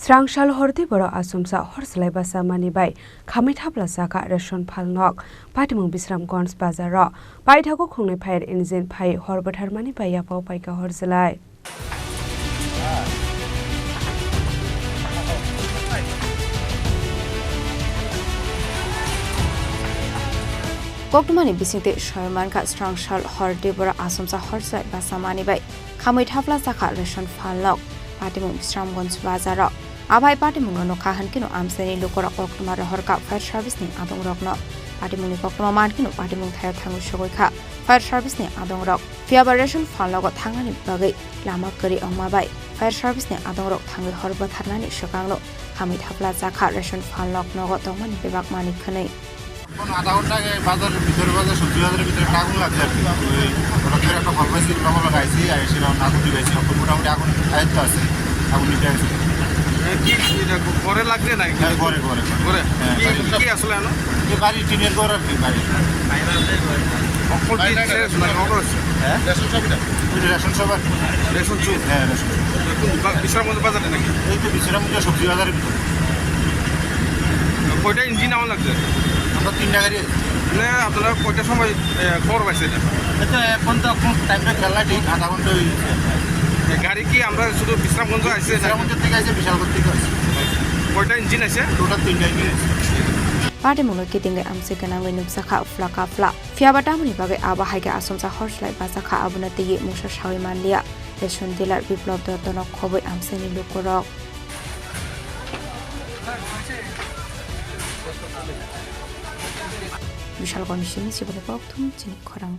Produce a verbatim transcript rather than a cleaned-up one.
Trangshal horti borok asumsa hor swlai bachamani bai khamwi thapla chakha ration phalnok. Patimung Bisramganj bazaro paithago khungnwi fire engine phai hor bwtharmani bai yapao paikha hor swlai. Koktwmani bisingtwi soi mankha, Trangshal horti borok asumsa hor swlai bachamani bai khamwi thapla chakha ration phalnok. Patimung Bisramganj bazaro. Abai patimungno nukha hwnkhe no amchaini lukurok koktwma rohorkha fire service ni adongrokno. Patimungni koktwma mankhe no patimung thaio thangwi sogwi kha fire service ni adongrok. Phiyaba ration phalnogo thangnani bagwi lama kwrwi wngma bai fire service ni adongrok thangwi hor bwtharnani swkangno khamwi thapla chakha ration phalnok nogo tongmani bebak manwi khwnwi. এখন আধা ঘন্টা আগে বাজারের ভিতরে, বাজার, সবজি বাজারের ভিতরে একটা আগুন লাগছে আর কি। ওই হঠাৎ করে একটা ফল পাইছি, লগে লগে আইছি, আর এসে এখন আগুন নিভাইছি। এখন মোটামুটি আগুন আয়ত্ত আছে, আগুন নিভে গেছে। এ, কি, এটা ঘরে লাগছে নাকি? হ্যাঁ, ঘরে, ঘরে, ঘরে। ঘরে? হ্যাঁ, কি, বাড়ির কি আসলে হলো? এই বাড়ির টিনের ঘর আর কি, বাড়ির। অকল কি শেষ নাকি অটো আছে? হ্যাঁ? ওই যে রেশন শপ আর কি। Ration shop? হ্যাঁ, রেশন শপ। কোন বা-, বিশ্রামগঞ্জ বাজারে নাকি? এই তো বিশ্রামগঞ্জ সবজি বাজারের ভিতরে। কয়টা ইঞ্জিন আগুন লাগছে? আমরা তিনটা গাড়ি আছি। মানে আপনারা কয়টার সময়, এ, খবর পাইছেন এটা? এটা এখন তো এখন টাইমটা খেয়াল নাই, ঠিক আধা ঘন্টা হয়ে গেছে। এ, গাড়ি কি আমরা শুধু বিশ্রামগঞ্জ আইছে না? বিশ্রামগঞ্জ থেকে আইছে, বিশালগড় থেকে আইছে। কয়টা ইঞ্জিন আছে? টোটাল তিনটা ইঞ্জিন আছে। Patimungno kitingwi amchwi gwnangwi nukjakha phla ka phla. Phiyaba tamoni bagwi abo hai khe asumsa hor swlai bachakha, abono twiwi mungsa sawi manliya. Ration dealer Biplop Dottono khobwi amchaini lukurok. Bishalgongni simi chiboni kokthum chini khorang.